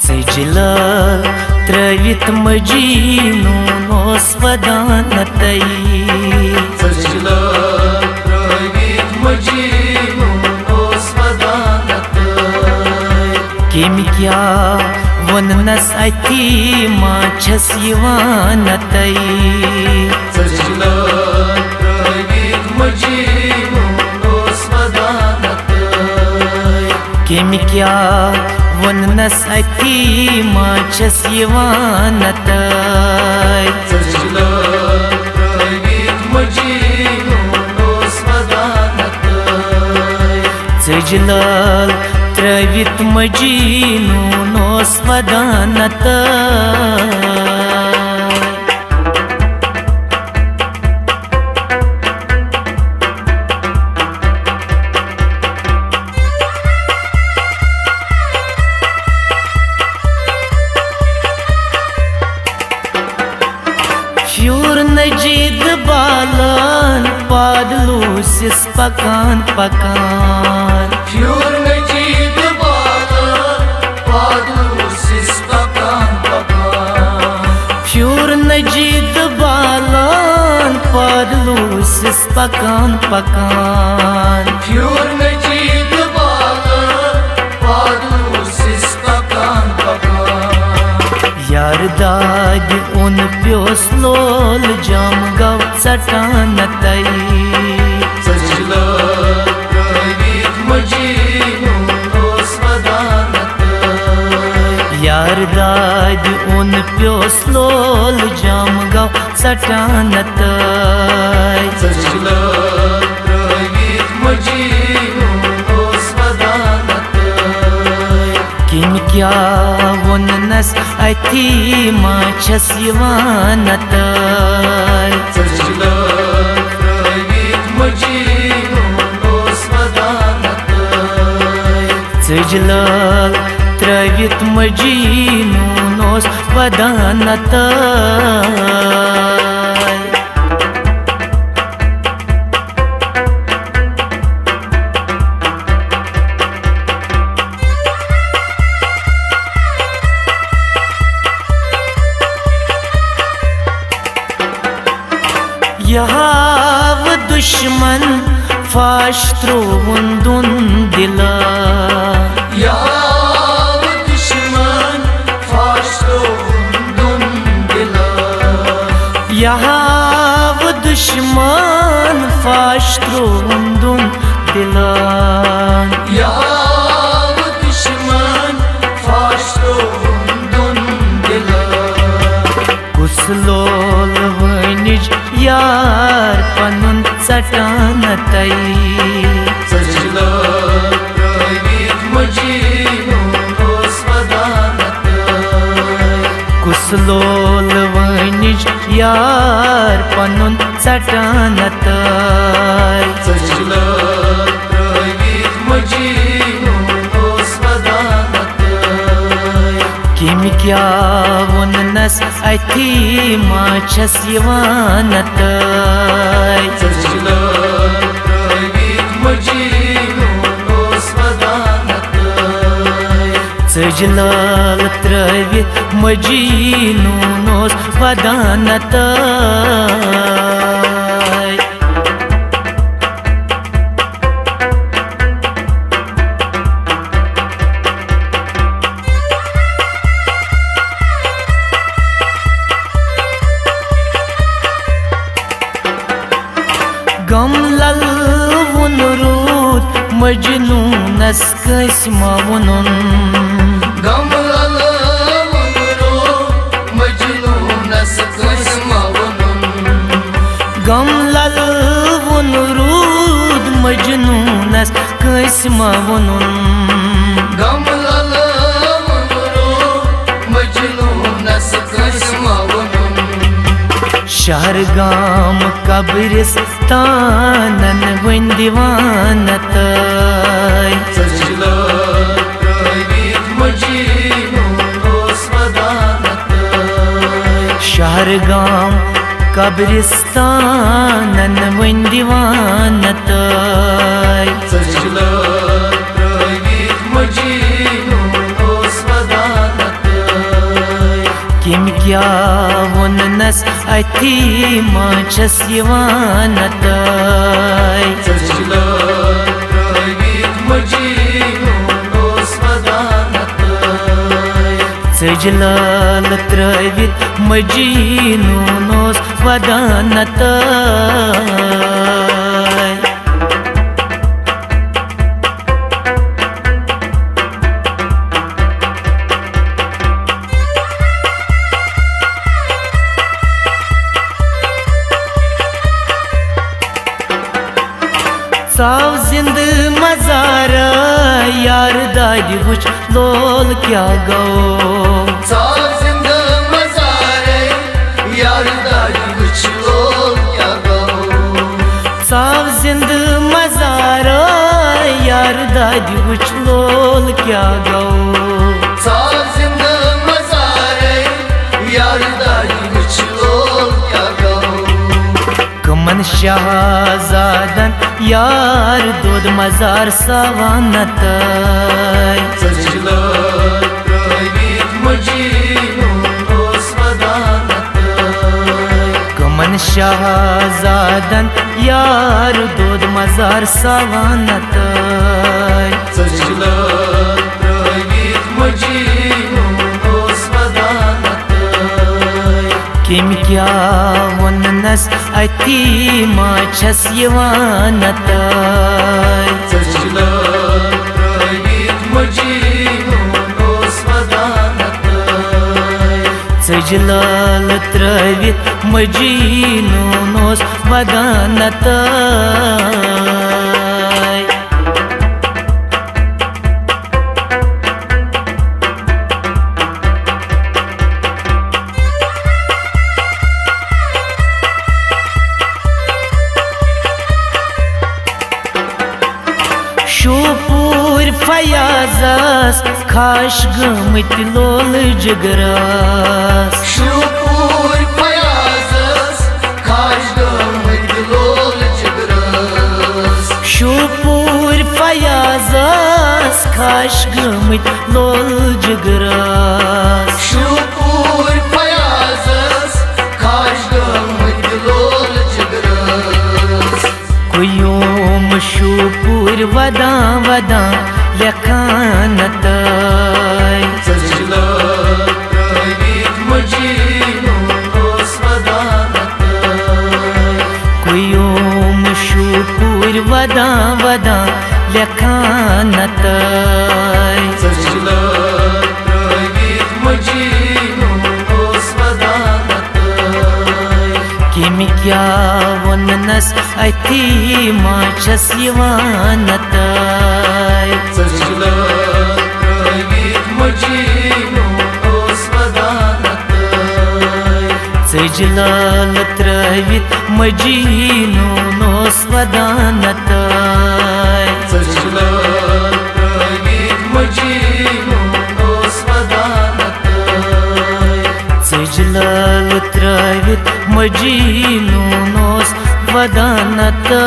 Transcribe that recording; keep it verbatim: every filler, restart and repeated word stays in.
ژٔجہِ لٲل ترٲوِتھ مجنون اوس ودان تَے۔ ژٔجہِ لٲل ترٲوِتھ مجنون اوس ودان تَے۔ کٔمۍ کیٛاہ ووٚننس اَتھی ما چھَس یِوان تَے۔ ژٔجہِ لٲل ترٲوِتھ مجنون اوس ودان تَے۔ کٔمۍ کیٛاہ ووٚننس اَتھی ما چھَس یِوان تَے۔ ژٔجہِ لٲل ترٲوِتھ مجنون اوس ودان تَے۔ ژٔجہِ لٲل ترٲوِتھ مجنون اوس ودان تَے۔ پھیوٗر نجیٖد بالان، پاد لوٗسِس پکان پکان۔ پھیوٗر نجیٖد بالان، پاد لوٗسِس پکان پکان۔ پھیوٗر نجیٖد بالان، پاد لوٗسِس پکان پکان۔ پھیوٗر نجیٖد بالان، پاد لوٗسِس پکان پکان۔ یار دادِ اوٚن پیوس لول، جام گو ژٹان تَے۔ ژٔجہِ لٲل ترٲوِتھ مجنون اوس ودان تَے۔ یار دادِ اوٚن پیوس لول، جام گو ژٹان تَے۔ ژٔجہِ لٲل ترٲوِتھ مجنون اوس ودان تَے۔ کٔمۍ کیٛاہ ووٚننس اَتھی ما چھَس یِوان تَے۔ ژٔجہِ لٲل ترٲوِتھ مجنون اوس ودان تَے۔ ژٔجہِ لٲل ترٲوِتھ مجنون اوس ودان تَے۔ یہِ ہاو دُشمن فاش ترٛووُن دُن دِلا۔ یہِ ہاو دُشمن فاش ترٛووُن دُن دِلا۔ یہِ ہاو دُشمن فاش ترٛووُن دُن دِلا۔ یہِ ہاو دُشمن فاش ترٛووُن دُن دِلا۔ کُس لول وٲنِج یار پنُن ژٹان تَے۔ ژٔجہِ لٲل ترٲوِتھ مجنون اوس ودان تَے۔ کُس لول وٲنِج یار پنُن ژٹان تَے۔ ژٔجہِ لٲل ترٲوِتھ مجنون اوس ودان تَے۔ کٔمۍ کیٛاہ ووٚننس اَتھی ما چھَس یِوان تَے۔ ژٔجہِ لٲل ترٲوِتھ مجنون اوس ودان تَے۔ ژٔجہِ لٲل ترٲوِتھ مجنون اوس ودان تَے۔ غم للوُن روٗد مجنوٗنس کٲنٛسہِ ما ووٚنُن۔ غم للوُن روٗد مجنوٗنس کٲنٛسہِ ما ووٚنُن۔ غم للوُن روٗد مجنوٗنس کٲنٛسہِ ما ووٚنُن۔ غم للوُن روٗد مجنوٗنس کٲنٛسہِ ما ووٚنُن۔ شہر گام قبرستانن وۄنۍ دیوانہٕ تٲے۔ ژٔجہِ لٲل ترٲوِتھ مجنوٗن اوس ودانہٕ تٲے۔ شہر گام قبرستانن وۄنۍ دیوانہٕ تٲے۔ ژٔجہِ لٲل ترٲوِتھ مجنوٗن اوس ودانہٕ کیٛاہ ووٚننس، اَتھی ما چھَس یِوان نتٲے۔ ژٔج لٲل ترٲوِتھ مجنون اوس ودان نتٲے۔ ژٔج لٲل ترٲوِتھ مجنون اوس ودان نتٲے۔ ژاو زندٕ مزارٕ یار دادِ وٕچھ لول کیٛاہ گوٚو۔ ژاو زندٕ مزارے یار دادِ وٕچھ لول کیٛاہ گوٚو۔ ژاو زندٕ مزارے یار دادِ وٕچھ لول کیٛاہ گوٚو۔ ژاو زندٕ مزارے یار دادِ وٕچھ لول کیٛاہ گوٚو۔ کمن شہزادن یار دود مزار ساوان نتٲے۔ ژٔج لٲل ترٲوِتھ مجنون اوس ودان نتٲے۔ کمن شہزادن یار دود مزار ساوان نتٲے۔ ژٔج لٲل ترٲوِتھ مجنون اوس ودان نتٲے۔ کٔمۍ کیٛاہ ووٚننس، اَتھی ما چھَس یِوان نتٲے۔ ژٔج لٲل ترٲوِتھ مجنون اوس ودان نتٲے۔ ژٔج لٲل ترٲوِتھ مجنون اوس ودان نتٲے۔ شوپور فیاضس خاش گٔمٕتۍ لول جگرس۔ شوپور فیاضس خاش گٔمٕتۍ لول جگرس۔ شوپور فیاضس خاش گٔمٕتۍ لول جگرس۔ شوپور فیاضس خاش گٔمٕتۍ لول جگرس۔ قیوم شوپور ودان ودان لیکھان نتٲے۔ ژٔج لٲل ترٲوِتھ مجنون اوس ودان نتٲے۔ قیوم شوپور ودان ودان لیکھان نتٲے۔ ژٔج لٲل ترٲوِتھ مجنون اوس ودان نتٲے۔ کٔمۍ کیٛاہ ووٚننس، اَتھی ما چھَس یِوان نتٲے۔ ژٔج لٲل ترٲوِتھ مجنون اوس ودان نتٲے۔ ژٔج لٲل ترٲوِتھ مجنون اوس ودان نتٲے۔ ژٔج لٲل ترٲوِتھ مجنون اوس ودان نتٲے۔ ژٔج لٲل ترٲوِتھ مجنون اوس ودان نتٲے۔